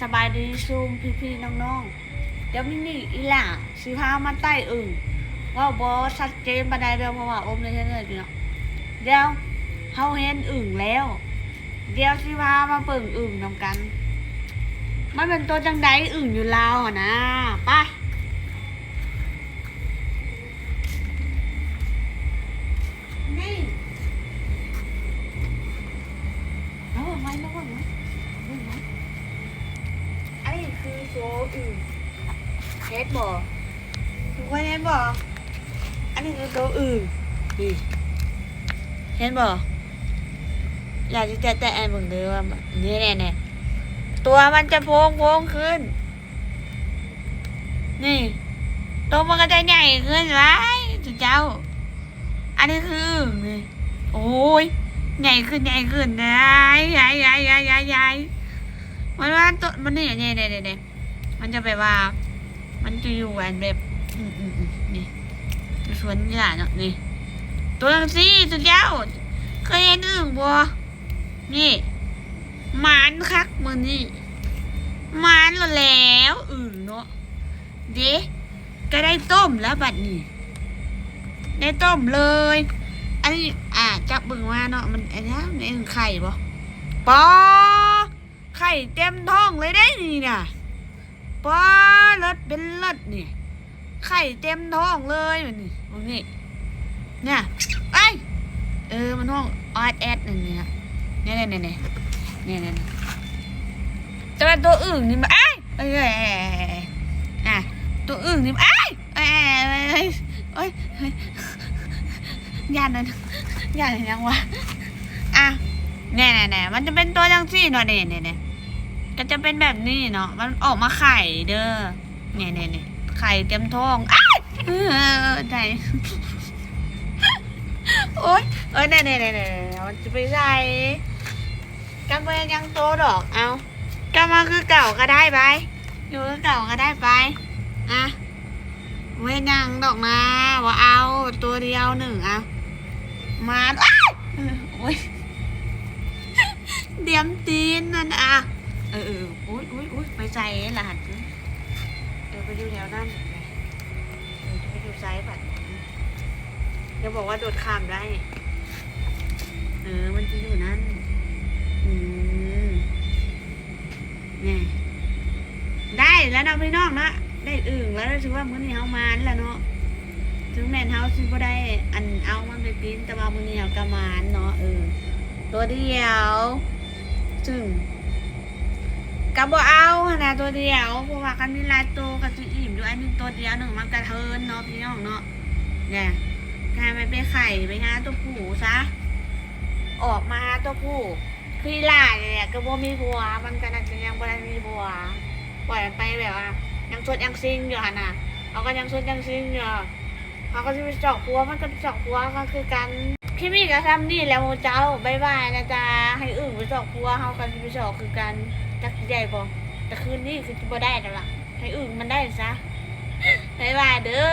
ສະບາຍດີຊຸມພີ່ໆນ້ອງໆ. ດຽວມື້ນີ້ອີ່ຫຼ້າຊິພາມາໄຕ່ອຶ່ງ. ເວົ້າບໍ່ຊັດເຈນປານໃດເດີ ເພາະວ່າອົມໄດ້ເຮັດເລີຍເນາະ. ດຽວເຮົາເຫັນອຶ່ງແລ້ວ ດຽວຊິພາມາເບິ່ງອຶ່ງນຳກັນ ມັນເປັນຕົວຈັ່ງໃດອຶ່ງຢູ່ລາວຫັ້ນນະ. ໄປ. ນີ້ ມາເບິ່ງໄວ້ ມາເບິ່ງໄວ້ ເບິ່ງໄວ້. ອັນນີ້ຄືໂຕອຶ່ງ ເຫັນບໍ່? ທຸກຄົນເຫັນບໍ່? ອັນນີ້ຄືໂຕອຶ່ງ ນີ້ ເຫັນບໍ່? ຢາກຊິແຕະໆໃຫ້ເບິ່ງເດີວ່າ ນີ້ແນ່ໆ ຕົວມັນຈະໂພງໆຂຶ້ນ. ນີ້ ໂຕມັນກໍຈະໃຫຍ່ຂຶ້ນ. ວ້າຍ ເຈົ້າ ອັນນີ້ຄືອຶ່ງນີ້. ໂອ້ຍ ໃຫຍ່ຂຶ້ນ ໃຫຍ່ຂຶ້ນ ໃຫຍ່ ໃຫຍ່ ໃຫຍ່ ໃຫຍ່ ໃຫຍ່ ມັນວ່າໂຕ ມັນນີ້ ນີ້ ນີ້ ນີ້ ມັນຈະແບບວ່າ ມັນຈະຢູ່ອັນແບບ ອືມໆໆ ນີ້ ຢູ່ສວນຫຍ້າເນາະ. ນີ້ ໂຕຈັ່ງຊີ້ ເຈົ້າ ເຄີຍເຫັນອຶ່ງບໍ່? ນີ້ ໝານຄັກມື້ນີ້ ໝານໂລດແລ້ວອຶ່ງເນາະ. ເດ້ ກໍໄດ້ຕົ້ມແລ້ວບັດນີ້ ໄດ້ຕົ້ມເລີຍ. ອັນນີ້ ອ່າ ຈັບເບິ່ງວ່າເນາະ ມັນ ອັນຫຍັງ ອຶ່ງໄຂ່ບໍ່? ປາ ໄຂ່ເຕັມທ້ອງເລີຍເດ້ນີ້ນະ. ປາ ເລີດເປັນເລີດນີ້ ໄຂ່ເຕັມທ້ອງເລີຍບັດນີ້. ເບິ່ງນີ້ ນີ້ ເອີຍ ເອີ ມັນຮ້ອງອອດແອດນັ້ນນີ້ນະ. ນີ້ໆໆໆ ນີ້ໆ ແຕ່ວ່າຕົວອຶ່ງນີ້ມັນ ເອີຍ ເອີຍ ອ່າ ຕົວອຶ່ງນີ້ ເອີຍ ເອີຍ ເອີຍ ໂອ້ຍ ຢ້ານນັ້ນ ຢ້ານຫຍັງວະ? ອ່ະ ແນ່ໆໆ ມັນຈະເປັນຕົວຈັ່ງຊີ້ເນາະ. ນີ້ໆໆ ກໍຈະເປັນແບບນີ້ເນາະ ມັນອອກມາໄຂ່ເດີ. ນີ້ໆໆ ໄຂ່ເຕັມທ້ອງ ອ້າຍ ເອີ ໄດ້ ໂອ້ຍ ເອີ ແນ່ໆໆ ມັນຈະໄປໃສ? ກັນບໍ່ເຮັດຫຍັງໂຕດອກ. ເອົາ ກັບມາຄືເກົ່າກໍໄດ້ໄປ ຢູ່ຄືເກົ່າກໍໄດ້ໄປ. ອ່ະ ບໍ່ເຮັດຫຍັງດອກນາ ບໍ່ເອົາ ຕົວດຽວໜຶ່ງ. ອ່ະ ມາ ອ້າຍ ໂອ້ຍ ດຽມຕີນນັ້ນ. ອ່ະ ເອີໆ ໂອ້ຍໆໆ ໄປໃສລະຫັ້ນ? ເອີ ໄປຢູ່ແຖວນັ້ນ ເອີ ຈະໄປຢູ່ໃສບັດ? ຢ່າບອກວ່າໂດດຂ້າມໄດ້. ເອີ ມັນຈະຢູ່ນັ້ນ. ອືມ ແນ່ ໄດ້ແລ້ວເນາະພີ່ນ້ອງເນາະ ໄດ້ອຶ່ງແລ້ວ. ຖືວ່າມື້ນີ້ເຮົາມານແລ້ວເນາະ. ເຖິງແມ່ນເຮົາຊິບໍ່ໄດ້ ອັນ ເອົາມັນໄປປິ່ນ ແຕ່ວ່າມື້ນີ້ເຮົາກໍມານເນາະ. ເອີ ຕົວດຽວ ຊຶ່ງ ກໍບໍ່ເອົາຫັ້ນນະ ຕົວດຽວ ເພາະວ່າຄັນມີຫຼາຍໂຕກໍຊິອີ່ມຢູ່. ອັນນີ້ຕົວດຽວໜຶ່ງມັນກະເທີນເນາະພີ່ນ້ອງເນາະ. ແນ່ ກໍໃຫ້ມັນໄປໄຂ່ໄປຫາຕົວຜູ້ຊະ ອອກມາຫາຕົວຜູ້. ຄືອີ່ຫຼ້ານີ້ແຫຼະ ກໍບໍ່ມີຜົວ ມັນກໍໜ້າຈະຍັງບໍ່ໄດ້ມີຜົວ ປ່ອຍມັນໄປແບບວ່າຍັງສົດຍັງຊິງຢູ່ຫັ້ນນະ. ເຮົາກໍຍັງສົດຍັງຊິງຢູ່ ເຮົາກໍຊິໄປຊອກຜົວ ມັນກໍໄປຊອກຜົວ ເຮົາກໍຄືກັນ. ຄລິບນີ້ກໍສ່ຳນີ້ແຫຼະໝູ່ເຈົ້າ ບາຍບາຍນະຈ໊ະ. ໃຫ້ອຶ່ງໄປຊອກຜົວ ເຮົາກໍຊິໄປຊອກຄືກັນ. ຈັກຊິໄດ້ບໍ່? ແຕ່ຄືນນີ້ຄືຊິບໍ່ໄດ້ແລ້ວລະ ໃຫ້ອຶ່ງມັນໄດ້ຊະ. ບາຍບາຍເດີ.